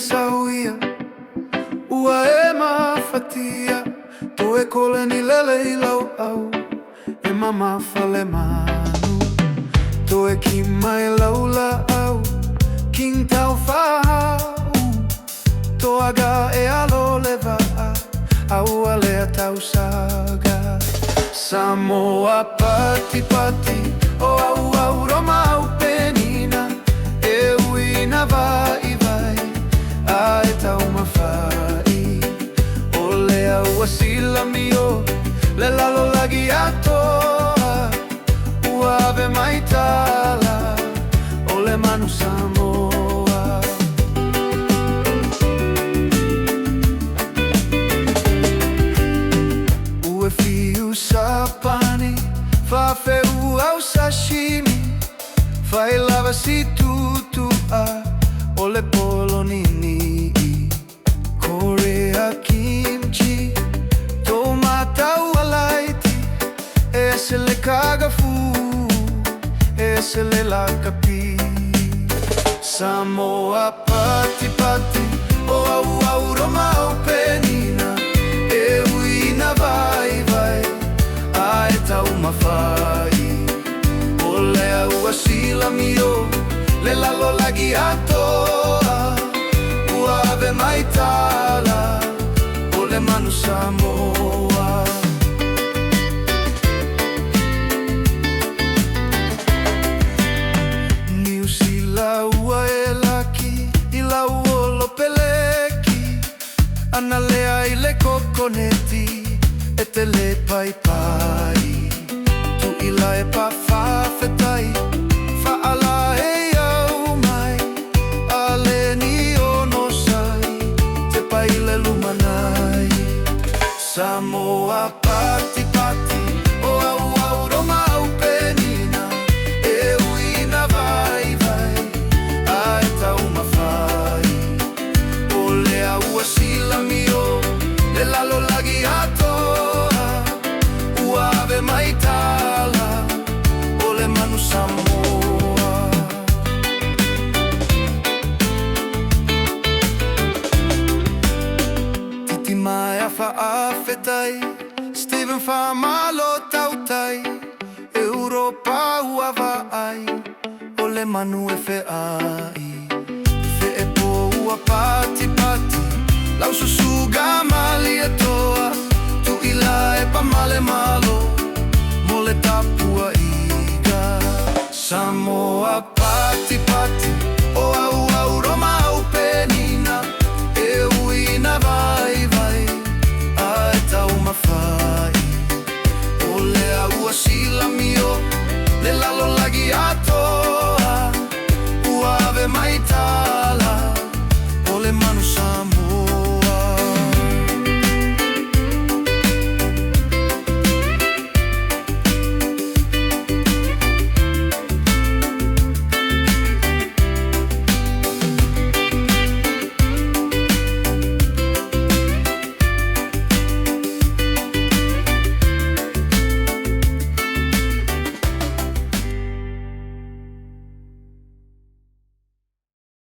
sauia ua e mafatia Toe koleni lele i lau au e mamafa le manu Toe ki mai lau laau king taufahau Toaga e alo le vaa aua lea tausaga Samoa pati pati o au au Roma au penina E ui na vaivai a e taumafai O lea ua silamio le lalolagi atoa Ua ave mai tala o le manu Samoa Ua fiu sapani faafeu au sashimi Fai lava si tutua o le polonini Korea kimchi tomata ua laiti E ese le kagafu e ese le lakapi Samoa pati pati o au au Roma au penina E ui na vaivai a e taumafai O lea ua silamio le lalolagi atoa Ua ave mai tala o le manu Samoa Niu Sila ua e laki i lau olo peleki Ana lea i le kokoneti e te le paipai Tuila e pafafetai faala e au mai A le ni ono sai te pai le lumanai Samoa pati pati o au au Roma au penina E ui na vaivai a e taumafai O lea ua silamio le lalolagi atoa Ua ave mai tala o le manu Samoa Titimaea faafetai Stephen Faamalo tautai Europa ua vaai o le manu e feai Feepo ua patipati.